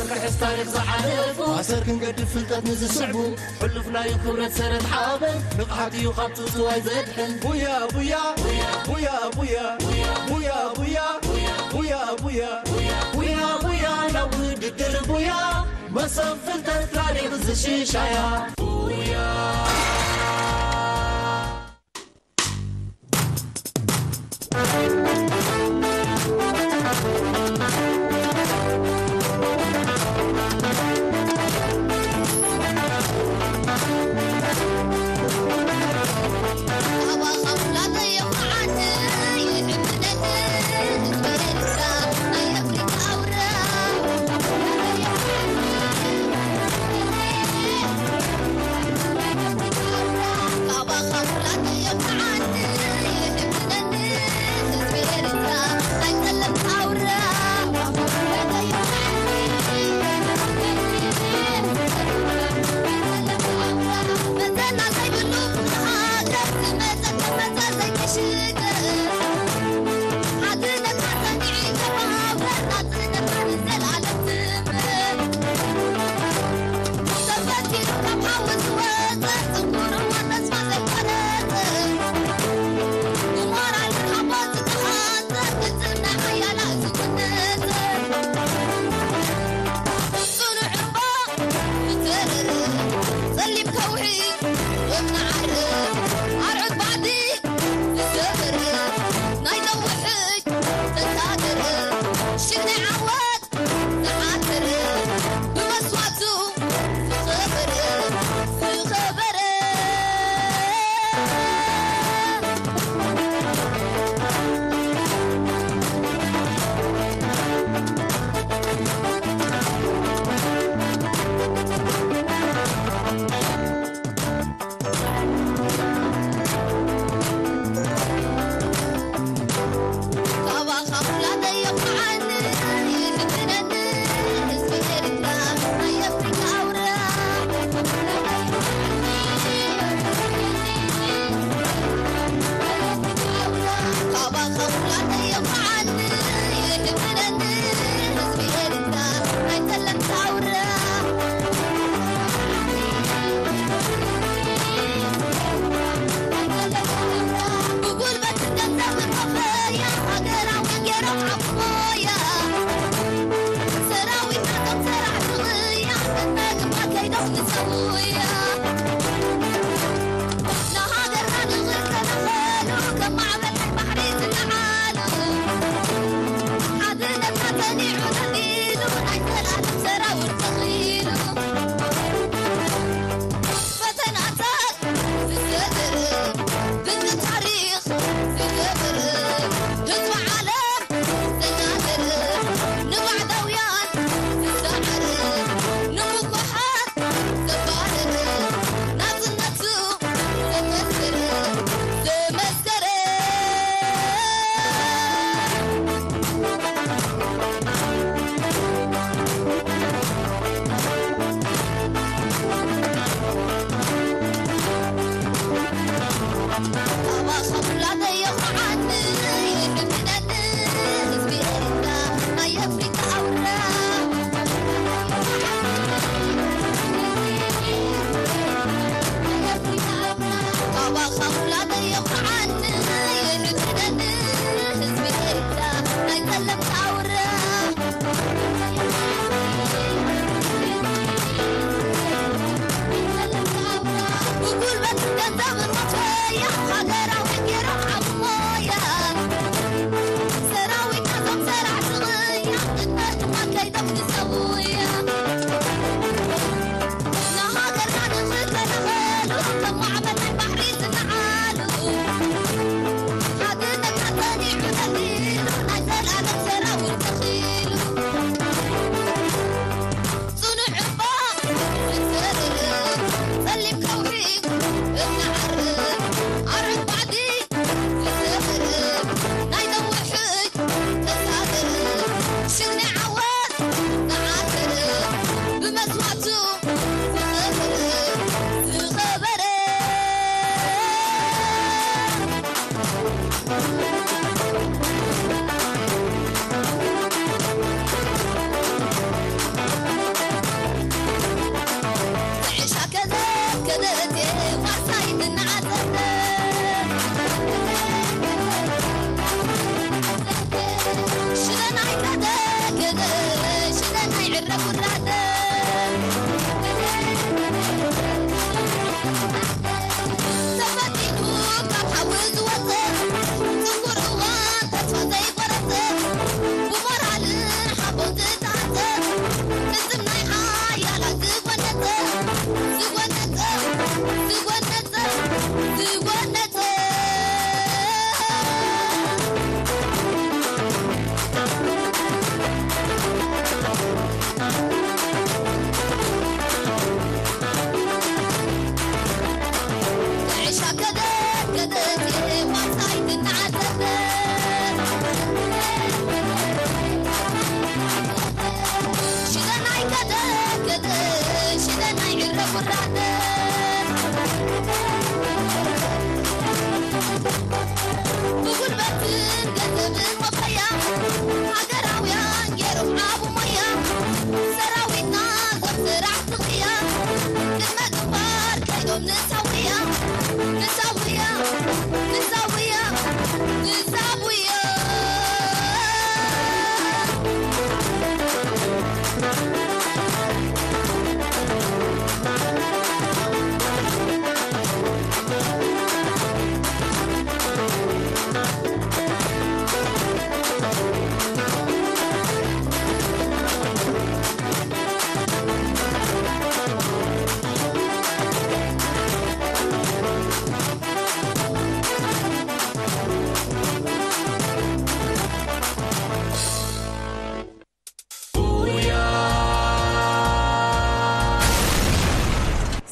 ክሕስ ታሪኽ ዝሓለፉ ኣሰር ክንገድፍ ፍልጠት ንዝስዕቡ ሕሉፍ ናይ ክብረት ሰረት ሓበን ንቕሓት እዩ ካብ ትውትዋይ ዘድሕን። ቡያ ቡያ ቡያ ቡያ ቡያ ቡያ ቡያ ቡያ ቡያ ቡያ ቡያ ናብ ውድድር ቡያ መሶብ ፍልጠት ታሪኽ ዝሽሻያ ቡያ።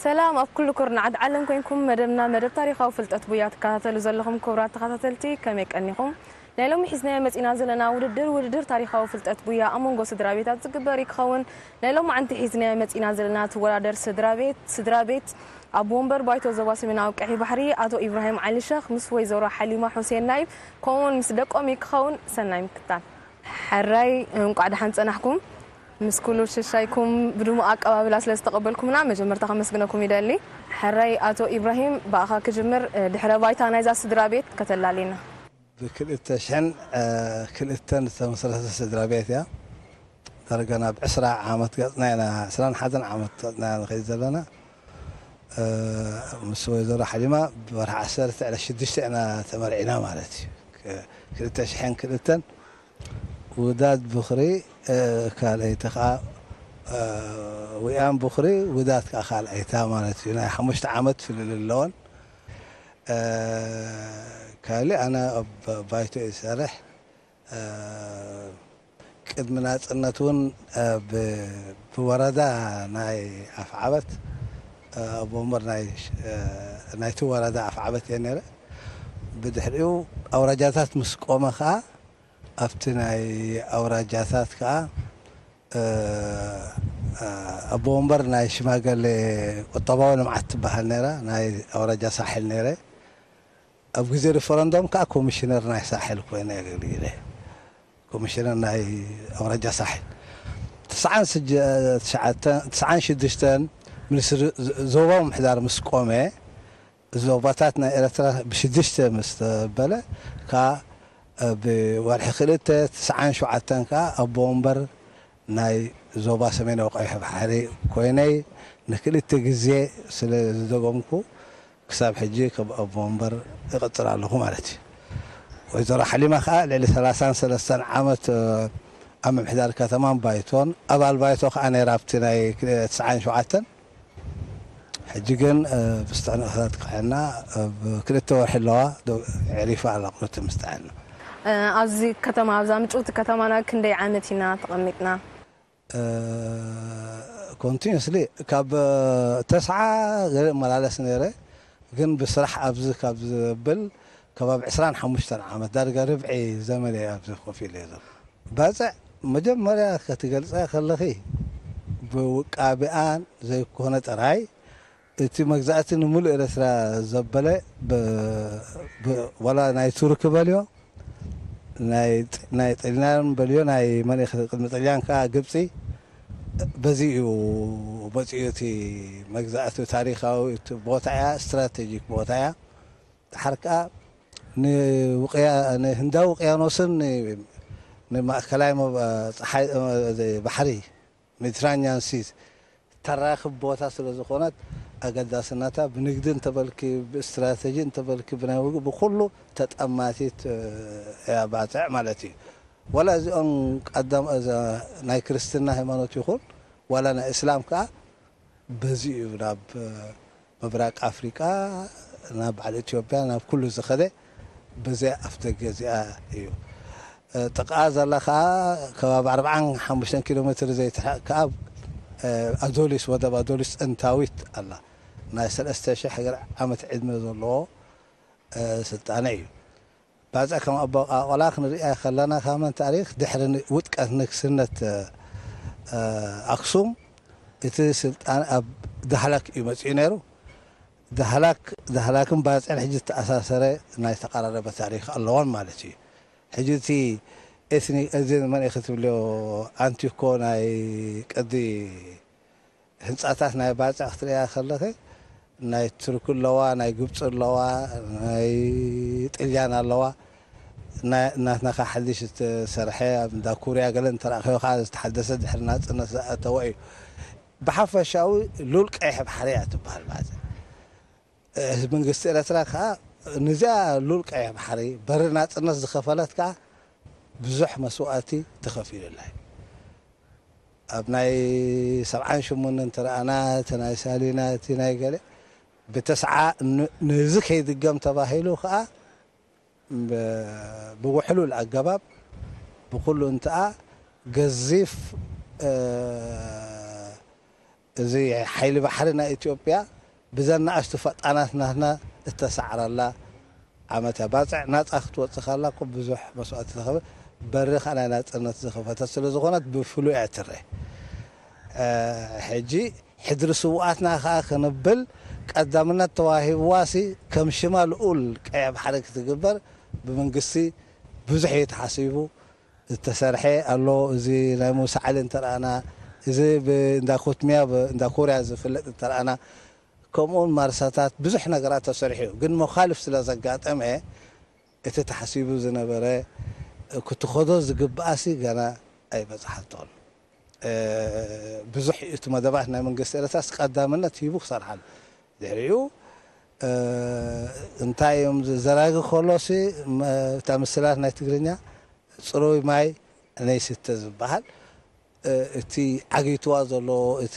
ሰላም ኣብ ኩሉ ኩርናዓት ዓለም ኮንኩም መደብና መደብ ታሪኻዊ ፍልጠት ቡያ ትከታተሉ ዘለኹም ክቡራት ተኸታተልቲ ከመይ ቀኒኹም? ናይ ሎሚ ሒዝናዮ መጺና ዘለና ውድድር፣ ውድድር ታሪኻዊ ፍልጠት ቡያ ኣብ መንጎ ስድራ ቤታት ዝግበር እዩ ክኸውን። ናይ ሎማዓንቲ ሒዝናዮ መጺና ዘለና ትወዳደር ስድራ ቤት፣ ስድራ ቤት ኣቦ ወንበር ባይቶ ዞባ ሰሜናዊ ቀይሕ ባሕሪ ኣቶ ኢብራሂም ዓሊ ሸኽ ምስ ወይዘሮ ሓሊማ ሑሴን ናይብ ከምኡውን ምስ ደቆም እዩ ክኸውን። ሰናይ ምክታል። ሕራይ እንቋዕ ደሓን ጸናሕኩም። ምስ ኩሉ ሽሻይኩም ብድሙቕ ኣቀባብላ ስለ ዝተቐበልኩምና መጀመርታ ከመስግነኩም ይደሊ። ሕራይ ኣቶ ኢብራሂም ብኣኻ ክጅምር፣ ድሕረ ባይታ ናይዛ ስድራ ቤት ከተላልየና። ብክልተ ሽሕን ክልተን ዝተመስረተ ስድራ ቤት እያ። ዳርጋ ናብ ዕስራ ዓመት ገጽና ኢና፣ ዕስራን ሓደን ዓመት ገጽና ኢና ንኸይድ ዘለና። ምስ ወይዘሮ ሓሊማ ብወርሒ ዓሰርተ ዕለት ሽዱሽተ ኢና ተመርዒና ማለት እዩ። ክልተ ሽሕን ክልተን ውዳት ብኽሪ፣ ካልኣይቲ ኸዓ፣ ዊኣም ብኽሪ፣ ውዳት ከዓ ካልኣይታ ማለት እዩ። ናይ ሓሙሽተ ዓመት ፍልል ኣለዎን። ካልእ ኣነ ኣብ ባይቶ እየ ዝሰርሕ። ቅድሚ ናጽነት እውን፣ ብ-፣ ብወረዳ ናይ ኣፍዓበት፣ ኣብ ወንበር ናይ፣ ናይቲ ወረዳ ኣፍዓበት እየ ነይረ። ብድሕሪኡ ኣውራጃታት ምስ ቆመ ኸዓ፣ ኣብቲ ናይ ኣውራጃታት ከኣ፣ እ፣ እ፣ ኣቦ ወንበር ናይ ሽማገሌ ቁጠባዊ ልምዓት ትበሃል ነይራ፣ ናይ ኣውራጃ ሳሕል ነይረ። ኣብ ግዜ ሪፈረንዶም ከኣ ኮሚሽነር ናይ ሳሕል ኮይነ ኣገልጊለ። ኮሚሽነር ናይ ኣውራጃ ሳሕል። ትስዓን ሽዱሽተን ሚኒስትሪ ዞባዊ ምምሕዳር ምስ ቆመ፣ ዞባታት ናይ ኤርትራ ብሽዱሽተ ምስ ተበለ፣ ከኣ ብወርሒ ክልተ ትስዓን ሸውዓተን ከኣ ኣቦ ወንበር ናይ ዞባ ሰሜናዊ ቀይሕ ባሕሪ ኮይነይ ንክልተ ግዜ ስለ ዝደገምኩ፣ ክሳብ ሕጂ ከም ኣቦ ወንበር እቕጽል ኣለኹ ማለት እዩ። ወይዘሮ ሓሊማ ከኣ ልዕሊ ሰላሳን ሰለስተን ዓመት ኣብ ምምሕዳር ከተማን ባይቶን ኣባል ባይቶ ከኣ ነይራ ኣብቲ ናይ ትስዓን ሸውዓተን። ሕጂ ግን፣ እ፣ ብስጥዕና ክትከዐና፣ እ፣ ብ-፣ ክልተ ወርሒ ኣለዋ፣ ዶ-፣ ዕሪፋ ኣላ፣ ቁሩብ ምስ ጥዕና። እ፣ ኣብዚ ከተማ፣ ኣብዛ ምጭውቲ ከተማና ክንደይ ዓመት ኢና ተቐሚጥና? እ፣ ኮንቲኒስሊ ካብ፣ እ፣ ተስዓ ገለ እመላለስ ነይረ፣ ግን ብስራሕ ኣብዚ ካብ ዝብል ከባቢ ዕስራን ሓሙሽተን ዓመት፣ ዳርጋ ርብዒ ዘመን እየ ኣብዚ ኮፍ ኢለ ዘሎ። ባጽዕ መጀመርያ ክትገልጸ ከለኺ፣ ብውቃቢኣን ዘይኮነ ጥራይ፣ እቲ መግዛእቲ ንምሉእ ኤርትራ ዘበለ፣ ብ-፣ ብ-፣ ዋላ ናይ ቱርክ በልዮ፣ ናይ ጥ-፣ ናይ ጥልያን በልዮ፣ ናይ መን ኢኺ፣ ቅድሚ ጥልያን ከኣ ግብጺ፣ በዚ እዩ መፅኡ። እቲ መግዛእቲ ታሪካዊ ቦታ እያ፣ ስትራቴጂክ ቦታ እያ። ድሓር ከዓ ንውቅያ- ንህንዳዊ ውቅያኖስን ን- ንማእከላይ መብ- ፀሓይ ባሕሪ ሜዲትራኒያን ሲ ተራኽብ ቦታ ስለ ዝኾነት ኣገዳስነታ ብንግዲ እንተበልኪ፣ ብስትራተጂ እንተበልኪ፣ ብናይ ውግእ ብኩሉ ተጠማቲት እያ ባፅዕ ማለት እዩ። ወላ እዚኦም ቀዳም እዛ ናይ ክርስትና ሃይማኖት ይኹን ዋላ ናይ እስላም ከዓ በዚ እዩ ናብ ምብራቅ ኣፍሪቃ፣ ናብ በዓል ኢትዮጵያ፣ ናብ ኩሉ ዝኸደ በዚያ ኣፍ ደገ እዚኣ እዩ። ጥቃ ዘላ ከዓ ከባቢ ኣርብዓን ሓሙሽተን ኪሎ ሜትር ዘይትርሕቅ ከዓ ኣዶሊስ፣ ወደብ ኣዶሊስ ጥንታዊት ኣላ። ናይ ሰለስተ ሽሕ ገለ ዓመት ዕድመ ዘለዎ ስልጣነ እዩ። ባፅዕ ከም ኣበቃቆላ ክንሪኣ ከለና ካብ መን ታሪክ ድሕሪ ውድቀት ንግስነት ኣክሱም እቲ ስልጣን ኣብ ዳህላክ እዩ መፅኡ ነይሩ። ዳህላክ ዳህላክን ባፅዕን ሕጂ ዝተኣሳሰረ ናይ ዝተቀራረበ ታሪክ ኣለዎን ማለት እዩ። ሕጂ እቲ ኤትኒክ እዚ መን ክትብልዮ ኣንቲኮ ናይ ቅዲ ህንፃታት ናይ ባፅዕ ክትሪኣ ከለኸ ናይ ቱርክ ኣለዋ፣ ናይ ግብፂ ኣለዋ፣ ናይ ጥልያን ኣለዋ። ናትና ከ ሓድሽ ዝተሰርሐ ኣብ እንዳ ኩርያ ገለ እንተረእኸዮ ከዓ ዝተሓደሰ ድሕሪ ናፅነት ዝኣተወ እዩ። ብሓፈሻዊ ሉል ቀይሕ ባሕሪ እያ ትበሃል ባፅዕ። መንግስቲ ኤረትራ ከዓ ንዚኣ ሉል ቀይሕ ባሕሪ በሪ ናፅነት ዝኸፈለት ከዓ ብዙሕ መስዋእቲ ተኸፊሉላ እዩ። ኣብ ናይ ሰብዓን ሽሙንን ተረኣና እቲ ናይ ሳሊና እቲ ናይ ገለ ብተስዓ ነዚ ከይድገም ተባሂሉ ከዓ ብውሕሉል ኣገባብ ብኩሉ እንተኣ ገዚፍ እዚ ሓይሊ ባሕሪ ናይ ኢትዮጵያ ብዘን ንኣሽቱ ፈጣናት ናትና እተሳዕረላ ዓመት እያ። ባፅዕ ናፃ ክትወፅእ ከላ እኮ ብዙሕ መስዋእቲ ተኸፍለ፣ በሪ ከዓ ናይ ናፅነት ዝኸፈተት ስለ ዝኾነት ብፍሉይ እያ ትረአ። ሕጂ ሕድሪ ስውኣትና ከዓ ክንብል ቀዳምነት ተዋሂብዋሲ ከም ሽማ ልኡል ቀይሕ ባሕሪ ክትግበር ብመንግስቲ ብዙሕ እዩ ተሓሲቡ ዝተሰርሐ ኣሎ። እዚ ናይ ሙሳ ዓሊ እንተረኣና እዚ ብእንዳ ኮትሚያ ብእንዳ ኮርያ ዝፍለጥ እንተረኣና ከምኡውን ማርሳታት ብዙሕ ነገራት ተሰሪሑ እዩ። ግን መኻልፍ ስለ ዘጋጠመ እቲ ተሓሲቡ ዝነበረ ክትኸዶ ዝግብኣሲ ገና ኣይበፅሓቶን። ብዙሕ እቲ መደባት ናይ መንግስቲ ኤረትራስ ቀዳምነት ሂቡ ክሰርሓሉ ድሕሪኡ እንታይ እዮም ዘራጊ ከሎሲ እታ ምስላት ናይ ትግርኛ ፅሩይ ማይ ነይስተ ዝበሃል እቲ ዓጊትዋ ዘሎ እቲ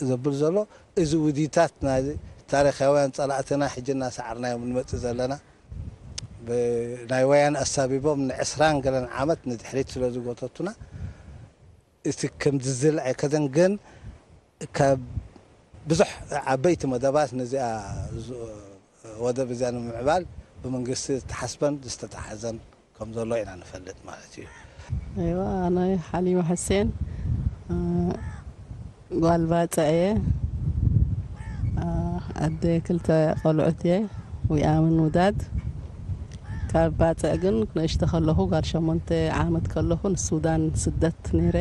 ዘብል ዘሎ እዚ ውዲታት ናይ ታሪካውያን ፀላእትና ሕጂ እናሰዓርናዮም ንመፅእ ዘለና ናይ ወያን ኣሳቢቦም ንዕስራን ገለን ዓመት ንድሕሪት ስለ ዝጎተቱና እቲ ከምዚ ዝል ኣይከደን ግን ካብ ብዙሕ ዓበይቲ መደባት ነዚኣ ወደብ እዚኣ ንምምዕባል ብመንግስቲ ዝተሓስበን ዝተተሓዘን ከም ዘሎ ኢና ንፈልጥ ማለት እዩ። ኣይዋ ኣነ ሓሊማ ሕሴን ጓል ባፅዕ እየ። ኣደ ክልተ ቆልዑት እየ። ዊኣምን ውዳድ ካብ ባፅዕ ግን ንእሽተ ከለኹ ጓል ሸሞንተ ዓመት ከለኹ ንሱዳን ስደት ነይረ።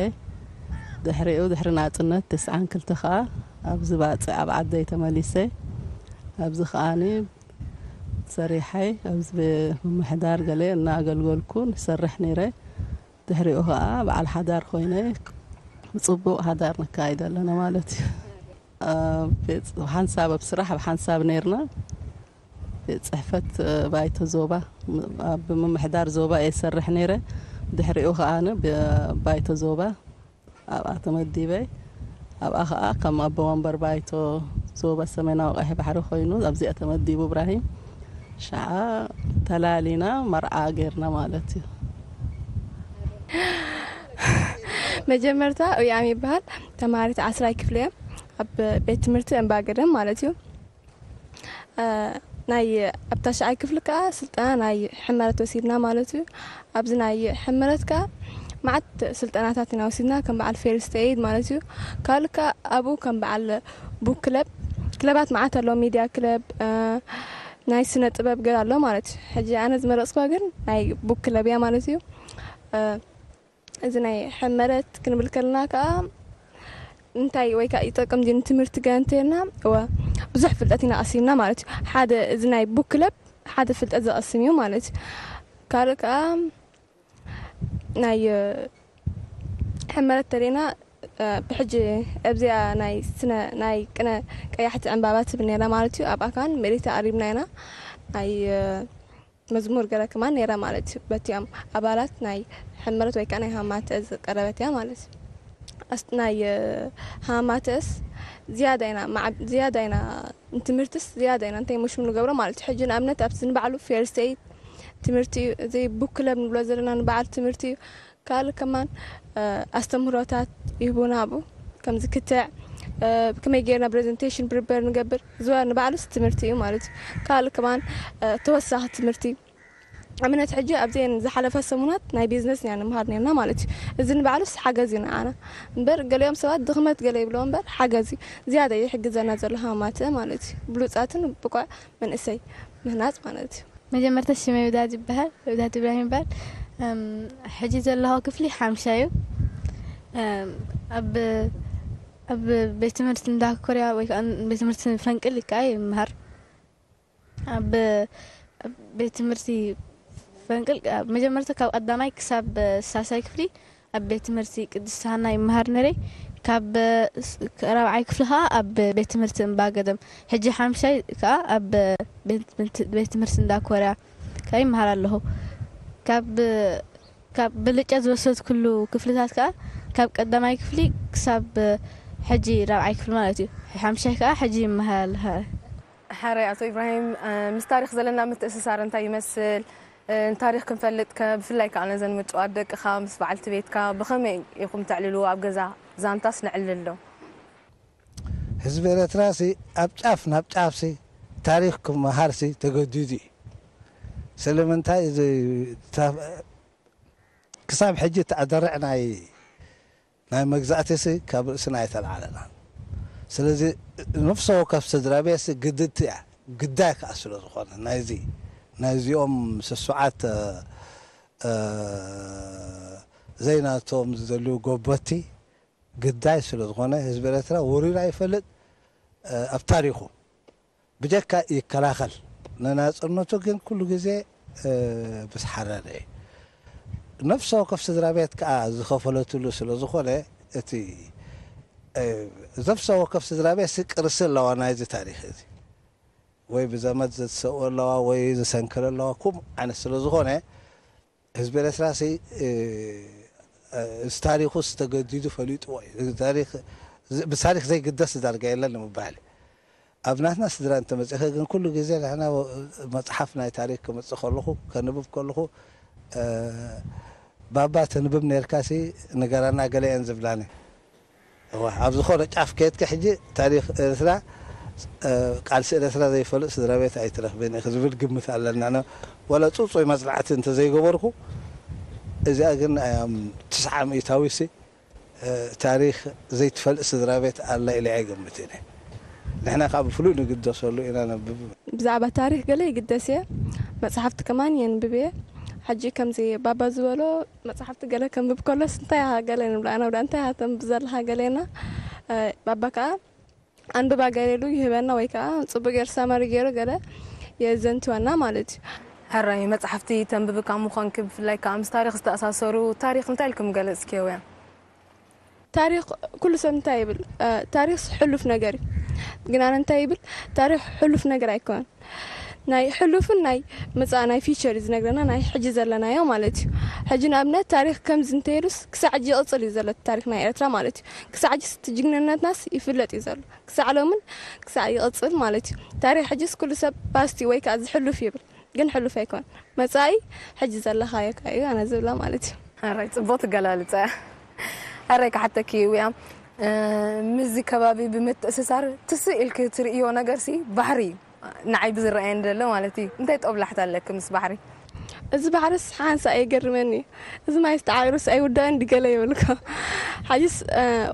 ድሕሪኡ ድሕሪ ናፅነት ተስዓን ክልተ ከዓ ኣብዚ ባፅዕ ኣብ ዓደይ ተመሊሰ። ኣብዚ ከዓኒ ሰሪሐ ኣብዚ ብምምሕዳር ገለ እናኣገልገልኩ ንሰርሕ ነይረ። ድሕሪኡ ከዓ በዓል ሓዳር ኮይነ ብፅቡቅ ሓዳር ነካይድ ኣለና ማለት እዩ። ኣብ ቤት- ሓንሳብ ኣብ ስራሕ ኣብ ሓንሳብ ነይርና። ቤት ፅሕፈት ባይቶ ዞባ ኣብ ምምሕዳር ዞባ እየ ዝሰርሕ ነይረ። ድሕሪኡ ከዓ ባይቶ ዞባ ኣብኣ ተመዲበ። ኣብኣ ከዓ ከም ኣቦ ወንበር ባይቶ ዞባ ሰሜናዊ ቀይሕ ባሕሪ ኮይኑ ኣብዚኣ ተመዲቡ እብራሂም። ሸዓ ተላሊና መርዓ ገይርና ማለት እዩ። መጀመርታ ኡያም ይበሃል። ተማሃሪት ዓስራይ ክፍሊ እየ ኣብ ቤት ትምህርቲ እምባገደም ማለት እዩ። ናይ ኣብ ታሽዓይ ክፍሊ ከዓ ስልጠና ናይ ሕመረት ወሲድና ማለት እዩ። ኣብዚ ናይ ሕመረት ከዓ መዓት ስልጠናታት ኢና ወሲድና ከም በዓል ፌርስት ኤድ ማለት እዩ። ካልእ ከዓ ኣብኡ ከም በዓል ቡክ ክለብ ክለባት መዓት ኣለዎ። ሚድያ ክለብ ናይ ስነ ጥበብ ገለ ኣሎ ማለት እዩ። ሕጂ ኣነ ዝመረፅኳ ግን ናይ ቡክ ክለብ እያ ማለት እዩ። እዚ ናይ ሕመረት ክንብል ከለና ከዓ እንታይ ወይ ከዓ ይጠቅም ድዩ ንትምህርቲ ገለ እንተልና፣ እወ፣ ብዙሕ ፍልጠት ኢና ቀሲምና ማለት እዩ። ሓደ እዚ ናይ ቡክ ክለብ ሓደ ፍልጠት ዘቐስም እዩ ማለት እዩ። ካልእ ከዓ ናይ ሕመረት ተሪና ብሕጂ ኣብዚኣ ናይ ስነ ናይ ቅነ ቀያሕቲ ዕምባባ ትብል ነራ ማለት እዩ። ኣብኣ ካን መሬት ኣሪብና ኢና ናይ መዝሙር ገለ ከማን ነራ ማለት እዩ። በቲኦም ኣባላት ናይ ሕመረት ወይ ከዓ ናይ ሃማተ ዝቀረበት እያ ማለት እዩ። ናይ ሃማተስ ዝያዳ ኢና ዝያዳ ኢና ንትምህርትስ ዝያዳ ኢና እንታይ መሽሙ ንገብሮ ማለት እዩ። ሕጂ ንኣብነት ኣብዚ ንባዕሉ ፌርስቴይ ትምህርቲ እዩ። እዚ ቡክ ክለብ ንብሎ ዘለና ንበዓል ትምህርቲ እዩ። ካልእ ከማን ኣስተምህሮታት ይህቡና ኣብኡ፣ ከምዚ ክትዕ፣ ከመይ ጌርና ፕሬዘንቴሽን ፕሪፐር ንገብር፣ ዝዋ ንባዕሉስ ትምህርቲ እዩ ማለት እዩ። ካልእ ከማን ተወሳኺ ትምህርቲ ኣብነት ሕጂ ኣብዘን ዝሓለፈ ሰሙናት ናይ ቢዝነስ ኢና ንምሃር ነርና ማለት እዩ። እዚ ንባዕሉስ ሓገዝ እዩ ንዓና። እምበር ገሊኦም ሰባት ድኽመት ገለ ይብልዎ እምበር ሓገዝ እዩ። ዝያዳ ይሕግዘና ዘሎ ሃማተ ማለት እዩ። ብሉፃትን ብቁዕ መንእሰይ ምህናፅ ማለት እዩ። መጀመርታ ሽመይ ውዳት ይበሃል፣ ውዳት ኢብራሂም ይበሃል። ሕጂ ዘለኹ ክፍሊ ሓምሻ እዩ። ኣብ ኣብ ቤት ትምህርቲ እንዳ ኮርያ ወይ ከዓ ቤት ትምህርቲ ፈንቅል ከዓ ይምሃር። ኣብ ቤት ትምህርቲ ፈንቅል መጀመርታ ካብ ቀዳማይ ክሳብ ሳሳይ ክፍሊ ኣብ ቤት ትምህርቲ ቅድስት ሃና ይመሃር ነረ። ካብ ራብዓይ ክፍሊ ከዓ ኣብ ቤት ትምህርቲ እምባ ገደም፣ ሕጂ ሓምሻይ ከዓ ኣብ ቤት ትምህርቲ እንዳ ኮርያ ከዓ ይመሃር ኣለኹ። ካብ ካብ ብልጫ ዝወሰድኩሉ ክፍልታት ከዓ ካብ ቀዳማይ ክፍሊ ክሳብ ሕጂ ራብዓይ ክፍሊ ማለት እዩ። ሓምሻይ ከዓ ሕጂ ይመሃር ኣለኹ። ሕራይ ኣቶ ኢብራሂም፣ ምስ ታሪኽ ዘለና ምትእስሳር እንታይ ይመስል? ንታሪኽ ክንፈልጥ ከ ብፍላይ ከኣ ነዘን ምጭዋት ደቅኻ ምስ በዓልቲ ቤትካ ብኸመይ ኢኹም ተዕልልዎ ኣብ ገዛ? ዛንታስ ነዕልል ዶ? ህዝቢ ኤረትራሲ ኣብ ጫፍ ናብ ጫፍሲ ታሪኽ ክመሃርሲ ተገዲዱ እዩ። ስለምንታይ እዚ ክሳብ ሕጂ እቲ ኣደርዕ ናይ ናይ መግዛእቲሲ ካብ ርእስና ኣይተልዓለናን። ስለዚ ነፍሰ ወከፍ ስድራ ቤትሲ ግድቲ እያ፣ ግዳይ ከኣ ስለ ዝኾነ ናይዚ ናይዚኦም ስሱዓት ዘይናቶም ዝደልዩ ጎበቲ ግዳይ ስለ ዝኾነ ህዝቢ ኤረትራ ወሪሩ ኣይፈልጥ ኣብ ታሪኹ ብጀካ ይከላኸል ንናጽነቱ ግን ኩሉ ግዜ ምስ ሓረረ እዩ። ነፍሰ ወከፍ ስድራ ቤት ከኣ ዝኸፈለትሉ ስለ ዝኾነ እቲ ነፍሰ ወከፍ ስድራ ቤት ሲ ቅርሲ ኣለዋ ናይዚ ታሪኽ እዚ ወይ ብዘመድ ዘትሰኡ ኣለዋ ወይ ዝሰንክር ኣለዋ ኩም ዓይነት ስለ ዝኾነ ህዝቢ ኤረትራ ሲ እዚ ታሪኹ ዝተገዲዱ ፈሊጥዎ እዩ። ብታሪክ ዘይግደስ ዳርጋ የለን ንምባል ኣብ ናትና ስድራ እንተመፅእኸ ግን ኩሉ ግዜ ንሕና መፅሓፍ ናይ ታሪክ ክመፅእ ከለኹ ከንብብ ከለኹ ባባ ተንብብ ነርካ ሲ ንገራና ገለ እየን ዝብላኒ እዋ ኣብ ዝኾነ ጫፍ ከየድካ ሕጂ ታሪክ ኤርትራ ቃልሲ ኤርትራ ዘይፈልጥ ስድራ ቤት ኣይትረኽብን ኢኺ ዝብል ግምት ኣለና። ወላ ጽጹይ መጽናዕቲ እንተዘይገበርኩ እዚኣ ግን ትስዓ ሚእታዊ ሲ ታሪክ ዘይትፈልጥ ስድራ ቤት ኣላ ኢለ ኣይገምትን እየ። ንሕና ከዓ ብፍሉይ ንግደሰሉ ኢና ነብብ። ብዛዕባ ታሪክ ገለ ይግደስ እየ፣ መጽሓፍቲ ከማን የንብብ እየ። ሕጂ ከምዚ ባባ ዝበሎ መጽሓፍቲ ገለ ከንብብ ከሎስ እንታይ ኢኻ ገለ ንብሎ ኣነ ውዳ እንታይ ኢኻ ተንብብ ዘለኻ ገለ ኢና ባባ ከዓ ኣንብባ ገለ ኢሉ ይህበና ወይ ከዓ ፅቡቅ ገይሩ ሳማሪ ገይሩ ገለ የዘንትወና ማለት እዩ። ሕራይ መፅሓፍቲ ተንብቢ ካብ ምዃንኪ ብፍላይ ከዓ ምስ ታሪክ ዝተኣሳሰሩ ታሪክ እንታይ ኢልኩም ገለፅክዮ እያ? ታሪክ ኩሉ ሰብ እንታይ ይብል? ታሪክ ሕሉፍ ነገር እዩ። ግን ኣነ እንታይ ይብል? ታሪክ ሕሉፍ ነገር ኣይኮነን። ናይ ሕሉፍን ናይ ምፃእ ናይ ፊቸር እዩ ዝነግረና ናይ ሕጂ ዘለናዮ ማለት እዩ። ሕጂ ንኣብነት ታሪክ ከምዚ እንተይሉስ ክሳዕ ሕጂ ይቕፅል እዩ ዘሎ ታሪክ ናይ ኤርትራ ማለት እዩ። ክሳዕ ሕጂ ስቲ ጅግንነትናስ ይፍለጥ እዩ ዘሎ ክሳዕ ሎምን ክሳዕ ይቕፅል ማለት እዩ። ታሪክ ሕጂስ ኩሉ ሰብ ፓስቲ ወይ ከዓ ዝሕሉፍ ይብል ግን ሕሉፍ ኣይኮን መፃኢ ሕጂ ዘለካዮ ከዓ እዩ ኣነ ዝብላ ማለት እዩ። ሕራይ ፅቡቅ ትገላልፀ። ሕራይ ክሓተኪ ውያ ምስዚ ከባቢ ብምትእስሳር ትስእ ኢልኪ ትርእዮ ነገር ሲ ባሕሪ እዩ። ንዓይ ብዝረኣየኒ ዘሎ ማለት እዩ። እንታይ ጦብላሕታ ኣለኪ ምስ ባሕሪ? እዚ ባሕርስ ሓንሳ የገርመኒ እዩ። እዚ ማይስ ተዓይሩስ ኣይውዳእን ድገለ ይብልኮ። ሓጅስ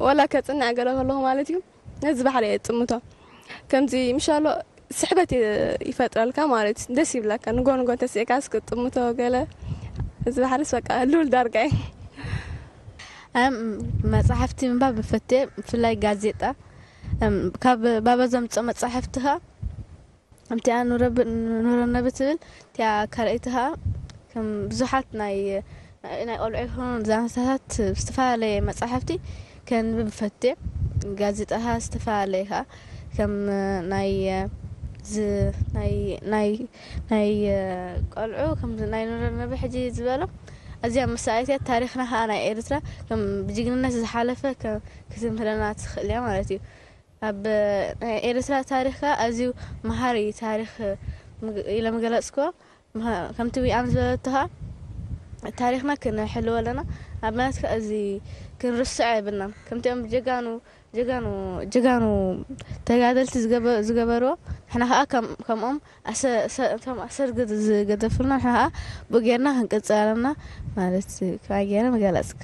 ዋላ ከጽንዕ ገለ ከለኹ ማለት እዩ ነዚ ባሕሪ እየ እጥምቶ። ከምዚ ምሻሎ ስሕበት ይፈጥረልካ ማለት እዩ። ደስ ይብለካ። ንጎ ንጎ እንተስእካ እስክጥምቶ ገለ እዚ ባሕርስ በቃ ልብል ዳርጋ እዩ። እም፣ መጻሕፍቲ ምንባብ እፈቴ፣ ብፍላይ ጋዜጣ። እም፣ ካብ ባባ ዘምጽኦ መጻሕፍቲ ኸኣ፣ ከምቲኣ ኑረ ብ-፣ ኑረ ነቢ ትብል፣ እቲኣ ካልኣይቲ ኸኣ፣ ከም ብዙሓት ናይ፣ ናይ፣ ናይ ቆልዑ ይኹን ዛንታታት ዝተፈላለየ መጻሕፍቲ ከንብብ እፈቴ። ጋዜጣ ኸኣ ዝተፈላለየ ኸኣ፣ ከም ናይ፣ ዝ-፣ ናይ፣ ናይ፣ ናይ ቆልዑ፣ ከም ናይ ኑረ ነቢ ሕጂ ዝበሎ፣ ኣዝያ መሳኢት እያ። ታሪኽና ኸኣ ናይ ኤርትራ ከም ብጅግንነት ዝሓለፈ ከ-፣ ክትምህረና ትኽእል እያ ማለት እዩ። ኣብ ናይ ኤርትራ ታሪኽ ከኣ ኣዝዩ መሃሪ ታሪኽ ምግ-፣ ኢለ ምገለጽክዎ። ምሃ-፣ ከምቲ ዊኣም ዝበለቶ ኸኣ ታሪኽና ክንሕልዎ ኣለና። ኣብነት ከኣ እዚ ክንርስዖ የብልናን። ከምቲኦም ጀጋኑ፣ ጀጋኑ፣ ጀጋኑ ተጋደልቲ ዝገበ-፣ ዝገበርዎ፣ ንሕና ኸኣ ከም-፣ ከምኦም ኣሰ-፣ ሰ-፣ እቶም ኣሰር ዝገደፉልና ንሕና ኸኣ ብኡ ጌርና ክንቅጽል ኣለና ማለት ከኣ ጌረ ምገለጽካ።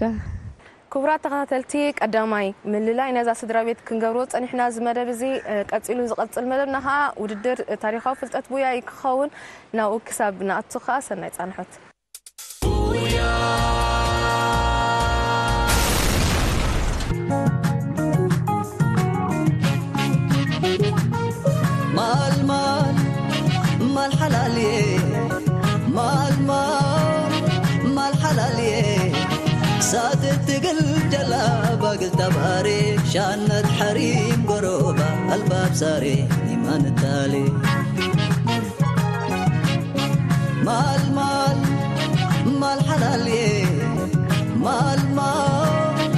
ክቡራት ተኸታተልቲ፣ ቀዳማይ ምልላይ ነዛ ስድራ ቤት ክንገብሮ ጸኒሕና። እዚ መደብ እዚ፣ እ፣ ቀጺሉ ዝቐጽል መደብና ኸኣ ውድድር ታሪኻዊ ፍልጠት ቡያይ ክኸውን፣ ናብኡ ክሳብ ንኣቱ ኸኣ ሰናይ ጻንሖት። ማል ማል ማል ሓላልየ፣ ማል ማል ማል ሓላልየ፣ ሳት ትግል ጀላ ባግል ተባሬ፣ ሻነት ሓሪም ጎሮባ ኣልባብ ሳሬ ኒማንታሌ። ማል ማል ማል ሓላልየ፣ ማል ማል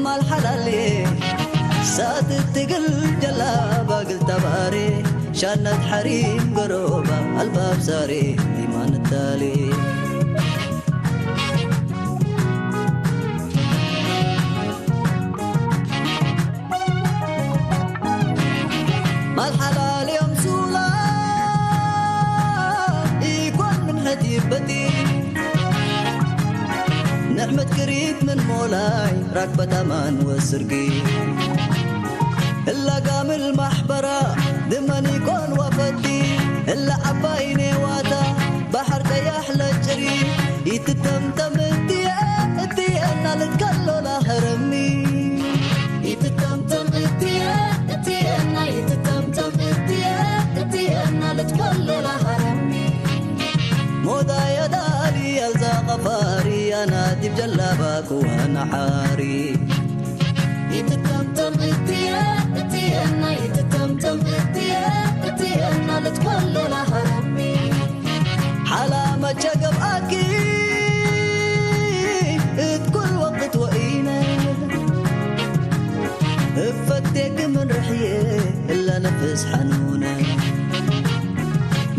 ማል ሓላልየ፣ ሳት ትግል ጀላ ባግል ተባሬ፣ ሻነት ሓሪም ጎሮባ ኣልባብ ሳሬ ኒማንታሌ። ማል ሓላልዮም ሱላ ኢኮን ምን ሕቲ በቲ ንዕመት ክሪት ምን ሞላይ ራክበት ኣማን ወስርጊ እላ ጋምል ማሕበራ ድመን ኢኮን ወፈቲ እላ ዓባይ ኔዋታ ባሕር ቀያሕ ለጭሪ ይትተምተም እትየ እትየ እናለት ከሎላ ኸረሚ ይትተምተም እትየ እትየ እና ይትተምተም እትየ እትየ እናለት ከሎላ ኸረሚ ሞዳ የዳሪ ኣልዛ ቐፋሪ ኣናዲብ ጀላባ ክዋና ሓሪ ይትተምተም እትየ እትየ እና ይትተምተም እትየ እትየ እናለት ከሎላ ኸረሚ ሓላ መቸ ገብኣኪ እትኩል ወቅት ወኢነ እፈቴክ ምን ርሕየ እለ ነፍስ ሓኑነ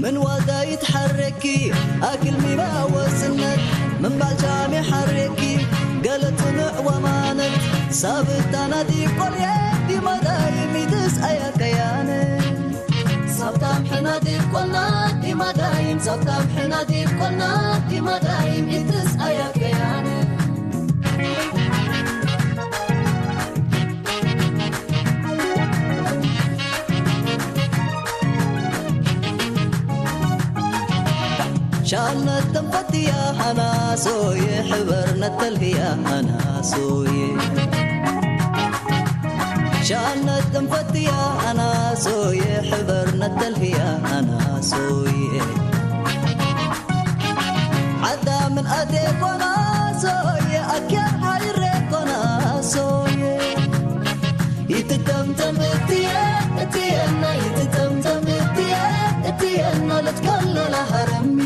ምን ዋልዳ ይትሓረኪ ኣክል ሚባ ወስነት ምን ባልቻም ይሓረኪ ገለ ጽኑዕ ወማነት ሳብታ ናዲ ቆልየ ዲማዳይም ይትስኣያ ከያነ ሳብታም ሕና ዲብ ቆልና ዲማዳይም ሳብታም ሕና ዲብ ቆልና ዲማዳይም ይትስኣያ ከያነ ሻነት ተንፈትያ ኣናሶየ ሕበር ነተልህያ ኣናሶየ ሻነት ተንፈትያ ኣናሶየ ሕበር ነተልህያ ኣናሶየ ዓዳ ምን ኣቴ ኮናሶየ ኣኪያ ሓይሬ ኮናሶየ ይትተምተም እትየ እትየና ይትተምተም እትየ እትየና ለትከለላ ሃረሚ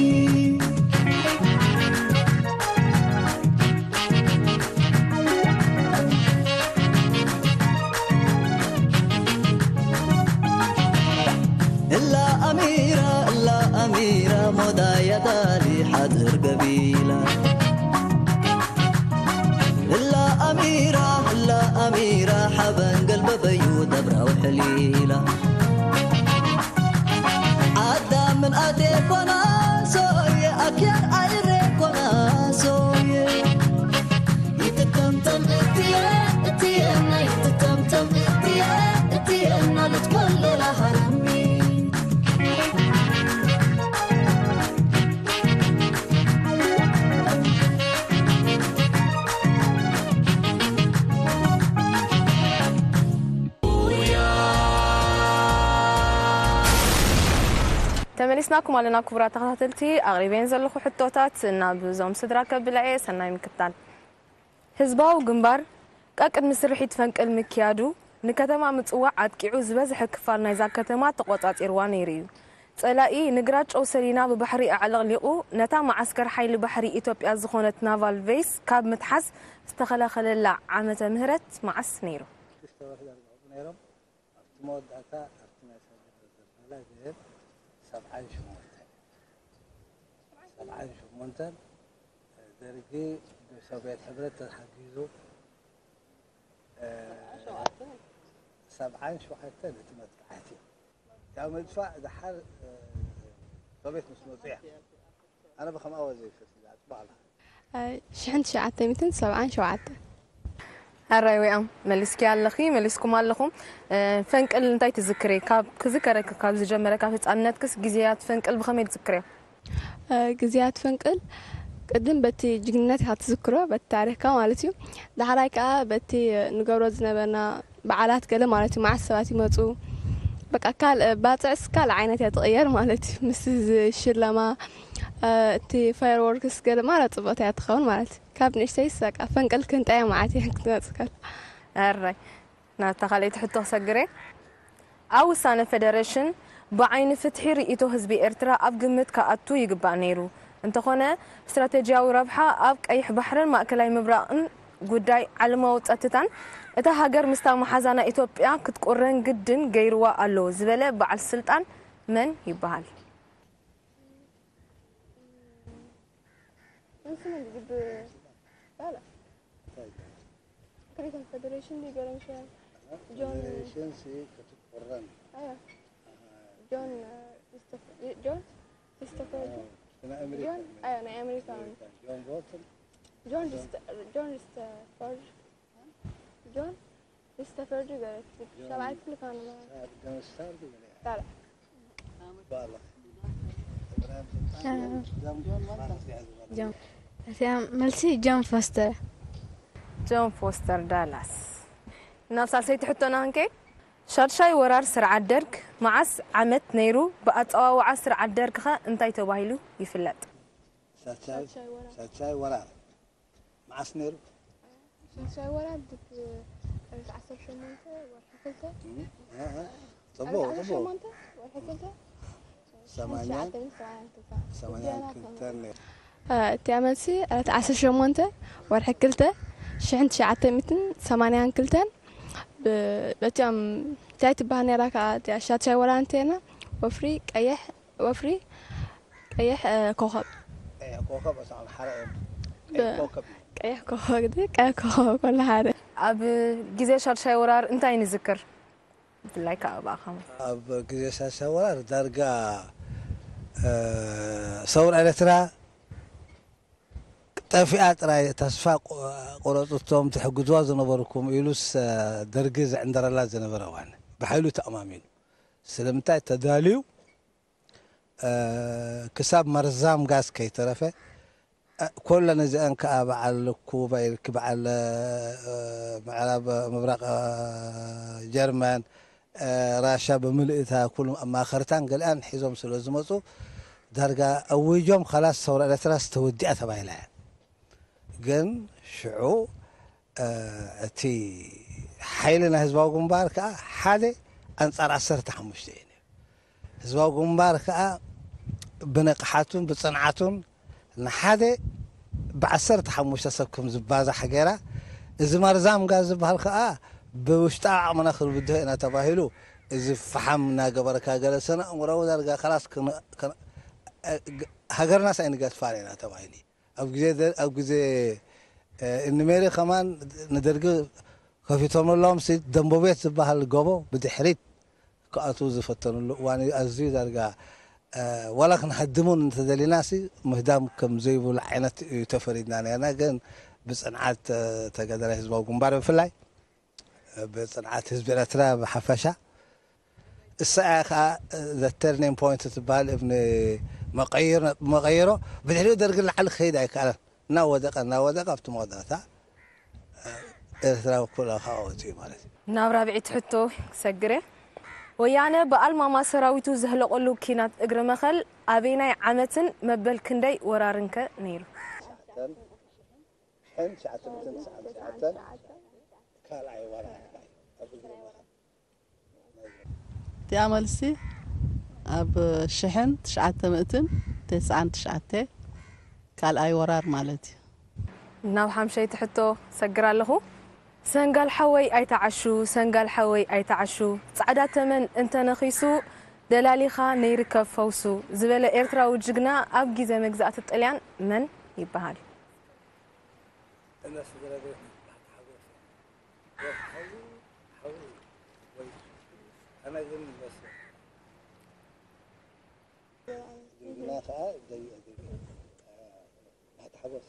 እላ ኣሚራ እላ ኣሚራ ሞዳ ያዳሊ ሓድር ገቢላ እላ ኣሚራ እላ ኣሚራ ሓበን ገልበበዩ ደብራው ሕሊላ ዓዳ ምን ኣቴ ኮና ሶየ ኣክያር ኣይሬ ኮና ሶየ ይትተምተም እትየ እትየና ይትተምተም እትየ እትየና ልትከለላ ሃረሚ ተመሊስናኩም ኣለና ክቡራት ተኸታተልቲ፣ ኣቕሪበን ዘለኹ ሕቶታት ናብ እዞም ስድራ ከብላ እየ። ሰናይ ምክታል። ህዝባዊ ግንባር ቀቅድሚ ስርሒት ፈንቅል ምክያዱ ንከተማ ምጽዋዕ ኣጥቂዑ ዝበዝሐ ክፋል ናይዛ ከተማ ተቖጻጺርዋ ነይሩ እዩ። ጸላኢ ንግራጨው ሰሊና ብባሕሪ ኣዕለቕሊቑ ነታ መዓስከር ሓይሊ ባሕሪ ኢትዮጵያ ዝኾነት ናቫል ቬይስ ካብ ምትሓዝ ዝተኸላኸለላ ዓመተ ምህረት መዓስ ነይሩ? ሽዱሽተ ወርሒ ዘርግሑ ነይሮም። ኣብቲ መወዳእታ ኣብቲ ናይ ሰብዓ ዘበላ ዝህብ ሰብዓን ሸሞንተን፣ ሰብዓን ሸሞንተን ደርጊ ብሶቪየት ሕብረት ተሓጊዙ፣ እ፣ ሰብዓን ሸውዓተን እቲ መጥቃዕቲ። ያው ምጥፋእ ደሓር፣ እ፣ ሶቪየት ምስ መጹ እያ። ኣነ ብኸምኣ ወዘ ይፈስ እዛ ጽባቕላ። እ፣ ሽሕን ትሽዓተ ሚእትን ሰብዓን ሸውዓተን። ሕራይ ወያም መሊስኪ ኣለኺ፣ መሊስኩም ኣለኹም። እ፣ ፈንቅል እንታይ ትዝክሪ? ካብ ክዝከረኪ ካብ ዝጀመረ ካብ ህጻንነትክስ ግዜያት ፈንቅል ብኸመይ ትዝክርዮ? እ፣ ግዜያት ፈንቅል ቅድም በቲ ጅግንነት ኢኻ ትዝክሮ፣ በቲ ታሪኽካ ማለት እዩ። ዳሕራይ ከኣ በቲ ንገብሮ ዝነበርና በዓላት ገለ ማለት እዩ። መዓስ ሰባት ይመጹ፣ በቃ ካል-፣ ባጽዕስ ካልእ ዓይነት እያ ትቕየር ማለት እዩ። ምስ ዝሽለማ፣ እ፣ እቲ ፋየር ወርክስ ገለ ማለት ጽብቕቲ እያ ትኸውን ማለት እዩ። ካብ ንእሽተይስ በቃ ፈንቅል ክንጠያ መዓት እየን ክትመጽእ ከላ። ኣራይ፣ ናብታ ካልኣይቲ ሕቶ ክሰግር እየ። ኣብ ውሳነ ፌደሬሽን ብዓይኒ ፍትሒ ርእይቶ ህዝቢ ኤርትራ ኣብ ግምት ክኣቱ ይግባእ ነይሩ። እንተኾነ፣ ስትራቴጂያዊ ረብሓ ኣብ ቀይሕ ባሕርን ማእከላይ ምብራቕን ጉዳይ ዓለማዊ ጸጥታን እታ ሃገር ምስታ መሓዛና ኢትዮጵያ ክትቁረን ግድን ገይርዋ ኣሎ ዝበለ በዓል ስልጣን መን ይበሃል? Cretan Federation di Garamsha. John. Federation si katukuran. Ayo. John, uh, Christopher, John Christopher. John, ayo, na American. John Bolton. John Rist-, John Ristaford. John Ristaford juga. Salah itu kan. John Star juga. Salah. እቲኣ መልሲ ጆን ፎስተር። ጆን ፎስተር ዳላስ። ናብ ሳልሰይቲ ሕቶና ክንከይድ፣ ሻድሻይ ወራር ስርዓት ደርግ መዓስ ዓመት ነይሩ? ብኣጸዋውዓ ስርዓት ደርግ ኸ እንታይ ተባሂሉ ይፍለጥ? ሳልሳይ፣ ሳልሳይ ወራር። ሳልሳይ ወራር መዓስ ነይሩ? ሳልሳይ ወራር ድክ-፣ ጥሪ ዓሰርተ ሸሞንተ ወርሒ ክልተ። እም፣ እ፣ እ፣ ጽቡቕ፣ ጥሪ ዓሰርተ ሸሞንተ ወርሒ ክልተ። ሰማንያን፣ ሰማንያን ክልተን ነይሩ። እ፣ እቲኣ መልሲ፣ እ፣ ዓሰርተ ሸሞንተ ወርሒ ክልተ ሽሕን ትሽዓተ ሚእትን ሰማንያን ክልተን። ብ-፣ በቲኦም እንታይ ትበሃል ነይራ ከኣ እቲኣ ሻድሻይ ወራር እንተና ወፍሪ ቀይሕ ወፍሪ ቀይሕ፣ እ፣ ኮኸብ። ቀይሕ ኮኸብ፣ እሳም ሓደ እዮም። ብ-፣ ቀይሕ ኮኸብ እዩ። ቀይሕ ኮኸብ፣ ቀይሕ ኮኸብ፣ ኮላ ሓደ። ኣብ ግዜ ሻድሻይ ወራር እንታይ ንዝክር? ብፍላይ ከኣ ብኣኻ። ኣብ ግዜ ሻድሻይ ወራር ዳርጋ፣ እ፣ ሰውራ ኤርትራ ጠፊኣ ጥራይ፣ ተስፋ ቆ-፣ ቆረጹ እቶም ትሕግዝዋ ዝነበርኩም ኢሉስ፣ እ፣ ደርጊ ዝዕንደረላ ዝነበረ እዋን ብሓይሉ ተኣማሚኑ። ስለምንታይ ተዳልዩ እ፣ ክሳብ መርዛም ጋዝ ከይተረፈ፣ እ፣ ኩለን እዚኣን ከኣ በዓል ኩባ ኢልኪ፣ በዓል፣ እ፣ ምዕራብ ምብራቕ፣ እ፣ ጀርመን፣ እ፣ ራሻ ብምልእታ ኩሉ ኣማኸርታን ገሊኣን ሒዞም ስለ ዝመጹ፣ ዳርጋ ኣዊጆም፣ "ኸላስ ሰውራ ኤርትራስ ተወዲኣ" ተባሂላ እያ። ግን ሽዑ፣ እ፣ እቲ ሓይሊ ናይ ህዝባዊ ግንባር ከኣ ሓደ ኣንጻር ዓሰርተ ሓሙሽተ እዩ ነይሩ። ህዝባዊ ግንባር ከኣ ብንቕሓቱን ብጽንዓቱን ንሓደ ብዓሰርተ ሓሙሽተ ሰብ ከም ዝባዛሕ ገይራ፣ እዚ መርዛም ጋዝ ዝበሃል ከኣ ብውሽጣዊ ዓቕምና ክንብድሆ ኢና ተባሂሉ፣ እዚ ፈሓም እናገበርካ ገለ ስነ ኣእምሮዊ ዳርጋ ከላስ ክን-፣ ክን-፣ እ፣ ግ-፣ ሃገርናስ ኣይንገድፋን ኢና ተባሂሉ። ኣብ ግዜ ደ-፣ ኣብ ግዜ፣ እ፣ እንሜሪ ከማን ንደርጊ ከፊቶምሎም ሲ ደንቦቤት ዝበሃል ጎቦ ብድሕሪት ክኣትዉ ዝፈተኑሉ እዋን እዩ። ኣዝዩ ዳርጋ፣ እ፣ ዋላ ክንሃድሙን እንተደሊና ሲ ምህዳም ከም ዘይብሉ ዓይነት እዩ ተፈሪድና ነርና። ግን ብጽንዓት፣ እ፣ ተጋዳላይ ህዝባዊ ግንባር ብፍላይ ብጽንዓት ህዝቢ ኤርትራ ብሓፈሻ። እሳ እያ ከኣ the turning point ትበሃል፣ እብኒ መቐይሮ፣ መቐይሮ። ብድሕሪኡ ደርጊ ንላዕሊ ክኸይድ ኣይከኣለን። እናወደቐ፣ እናወደቐ ኣብቲ መወዳእታ ኤርትራ ኩላ ከኣ ወጺኡ ማለት እዩ። ናብ ራብዒት ሕቶ ክሰግር እየ። ወያነ ብኣልማማ ሰራዊቱ ዘህለቐሉ ኪናት እግሪ መኸል ኣበይናይ ዓመትን መበል ክንደይ ወራርንከ ነይሩ? ትሽዓተን ሽሕን ትሽዓተ ሚእትን ትስዓን ትሽዓተን ካልኣይ ወራር ኣብ እግሪ መኸል። እቲኣ መልሲ ኣብ ሽሕን ትሽዓተ ሚእትን ተስዓን ትሽዓተ ካልኣይ ወራር ማለት እዩ። ናብ ሓምሸይቲ ሕቶ ሰግር ኣለኹ። ሰንጋል ሓወይ ኣይተዓሹ፣ ሰንጋል ሓወይ ኣይተዓሹ፣ ጻዕዳ ተመን እንተነኺሱ፣ ደላሊኻ ነይርከብ ፈውሱ ዝበለ ኤርትራዊ ጅግና ኣብ ግዜ መግዛእቲ ጥልያን መን ይበሃል? ጅግና ከዓ ደይ- ደይ- ባህቲ ሓጎስ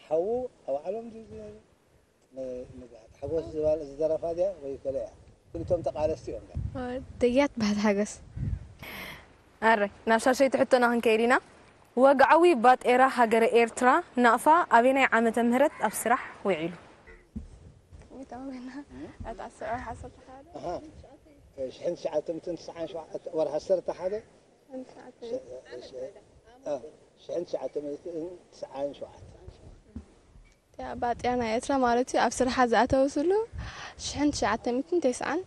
ሓዉ ኣብ ዓለም ድዩ ዝነብር? ን- ንግሃት ሓጎስ ዝበሃል ዝደረፋ ድያ ወይ ከለ እያ? ክልቶም ተቃለስቲ እዮም። ደያት ባህቲ ሓጎስ ኣረ ናብ ሻሸይቲ ሕቶና ክንከይድ ኢና። ወግዓዊ ባጤራ ሃገረ ኤርትራ ናቕፋ ኣበየናይ ዓመተ ምህረት ኣብ ስራሕ ውዒሉ? ኣሃ፣ ሽሕን ትሽዓተ ሚእትን ትስዓን ሸውዓተ ወርሒ ዓሰርተ ሓደ ሽሕን ትሽዓተ ሚእትን ትስዓን ሸውዓተ እቲኣ ባጤራ ናይ ኤርትራ ማለት እዩ ኣብ ስርሓ ዝኣተወትሉ ሽሕን ትሽዓተ ሚእትን ተስዓን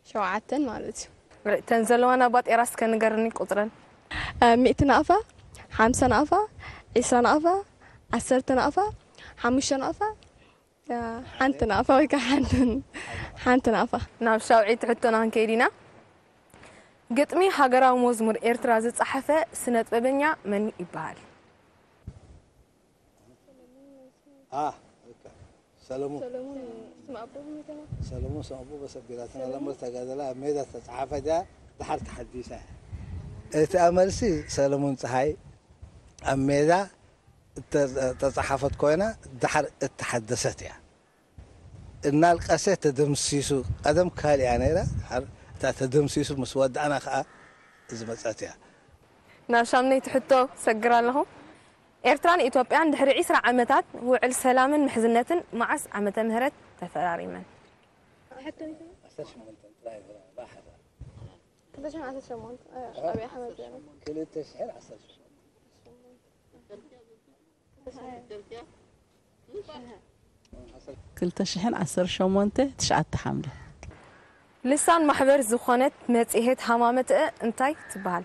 ሸውዓተን ማለት እዩ። እተን ዘለዋና ባጤራ እስከ ንገርኒ ቁፅረን። ሚእቲ ናቕፋ፣ ሓምሳ ናቕፋ፣ ዒስራ ናቕፋ፣ ዓሰርተ ናቕፋ፣ ሓሙሽተ ናቕፋ፣ ሓንቲ ናቕፋ ወይ ከዓ ሓንቲ ሓንቲ ናቕፋ። ናብ ሻውዒት ሕቶና ክንከይድ ኢና። ግጥሚ ሃገራዊ መዝሙር ኤርትራ ዝጸሓፈ ስነ ጥበበኛ መን ይበሃል? አ ሰለሙን ሰለሙን ሰምቡ በሰቢራትና ለምር ተጋደላ ኣብ ሜዳ ተጻሓፈ ድያ ድሓር ተሓዲሳ እያ። እቲ መልሲ ሰለሙን ጸሓይ ኣብ ሜዳ እተጻሓፈት ኮይና ድሓር እተሓደሰት እያ። እናልቀሰ ተደምሲሱ ቀደም ካልእ እያ ነይራ ድሓር እታ ተደምሲሱ ምስ ወዳእና ከዓ ዝመጸት እያ። ናብ ሻምነይቲ ሕቶ ሰግር ኣለኹ። ኤርትራን ኢትዮጵያን ድሕሪ ዒስራ ዓመታት ውዕል ሰላምን ምሕዝነትን መዓስ ዓመተ ምህረት ተፈራሪመን? ክልተ ሽሕን ዓሰርተ ሸሞንተ ትሽዓተ ሓምለ። ልሳን ማሕበር ዝኾነት መጽሔት ሃማመትአ እንታይ ትበሃል?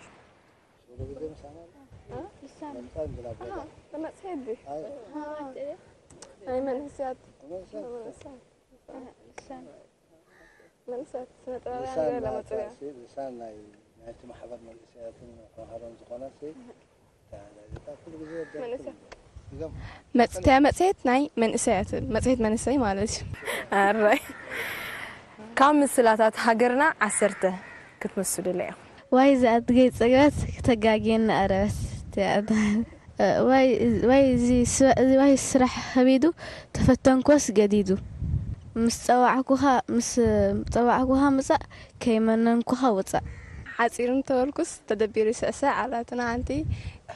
ናይ መንእሰያት መንእሰያት ስነ ጥበባውያን ገለ መጽእያ ልሳን ናይ ናይቲ ማሕበር መንእሰያትን ተምሃሮን ዝኾነት መጽተያ መጽሔት ናይ መንእሰያት መጽሔት መንእሰይ ማለት እዩ። ኣራይ ካብ ምስላታት ሃገርና ዓሰርተ ክትምስዱለይ ኢኹም። ዋይ ዝኣድገይ ጸግበት ክተጋግየኒ ኣረበት ዋይ እዚ ዋይ ስራሕ ከቢዱ ተፈተንኮስ ገዲዱ ምስ ጸዋዕኩኻ ምስ ጸዋዕኩኻ ምጻእ ከይመነንኩኻ ውጻእ። ሓጺሩ እንተበልኩስ ተደቢሩ ይስዕስዕ ኣላትና ሓንቲ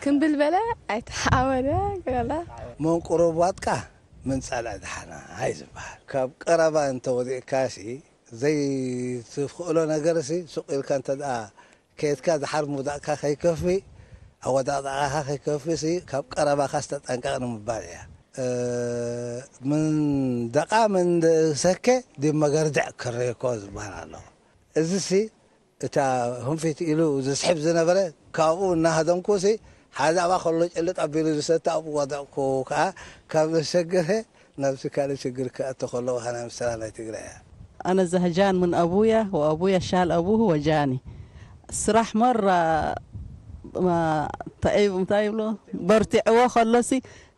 ክምብል በለ ኣይተሓወደ ገላ መንቁሮ ዋጥቃ ምን ጸልዐ ደሓና ኣይ ዝበሃል። ካብ ቀረባ እንተወዲእካሲ ዘይትኽእሎ ነገርሲ ሱቕ ኢልካ እንተ ደኣ ከየትካ ደሓር ምውዳቕካ ከይከፊ ኣወዳቕዳቕኻ ከይከፊ ሲ ካብ ቀረባኻስ ተጠንቀቕ ንምባል እያ። ምን ደቓ ምን ሰከ ዲብ መገርድዕ ክረየኮ ዝበሃል ኣሎ። እዚሲ እታ ህንፊት ኢሉ ዝስሕብ ዝነበረ ካብኡ እናሃደምኩ ሲ ሓደ ኣብኣ ከሎ ጭልጥ ኣቢሉ ዝሰተ ኣብኡ ወደቕኩ። ከኣ ካብ ዘሸገረ ናብዚ ካልእ ሽግር ክኣቱ ከሎ ውሃና ምስላ ናይ ትግራይ እያ። أنا زهجان من أبويا وأبويا شال أبوه وجاني ስራሕ መራ እንታይ ይብሎ በርቲዕዎ ከሎሲ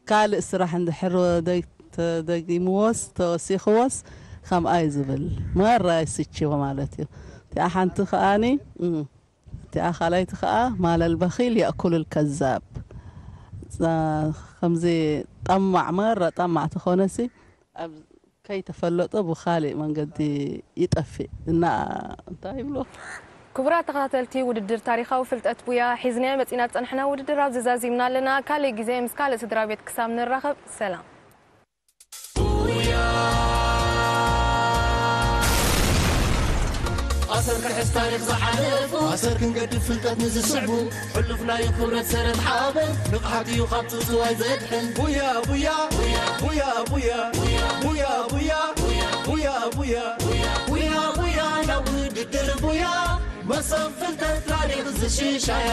ካልእ ስራሕ እንድሕር ተደጊምዎስ ተወሲኽዎስ ከምኣ እዩ ዝብል መራ ይስችዎ ማለት እዩ። እቲኣ ሓንቲ ከኣኒ እም፣ እቲኣ ካልኣይቲ ከኣ ማለል በኺል የእኩል ከዛብ ከምዚ ጠማዕ መራ ጠማዕ ተኾነሲ ኣብ ከይተፈለጦ ብኻልእ መንገዲ ይጠፍእ እና እንታይ ይብሎ። ክቡራት ተኸታተልቲ ውድድር ታሪኻዊ ፍልጠት ቡያ ሒዝናዮ መጺና ዝጸንሕና ውድድር ኣብዚ ዛዚምና ኣለና። ካልእ ግዜ ምስ ካልእ ስድራ ቤት ክሳብ ንራኸብ ሰላም። ኣሰር ክሕዝ ታሪኽ ዝሓለፉ ኣሰር ክንገድፍ ፍልጠት ንዝስዕቡ ሕሉፍ ናይ ክብረት ሰረት ሓበን ንቕሓት እዩ ካብ ትውትዋይ ዘድሕን ቡያ ቡያ ቡያ ቡያ ቡያ ቡያ ቡያ ቡያ ቡያ ቡያ ናብ ውድድር ቡያ መሰብ ፍልጠት ታሪኽ ዝሽሻያ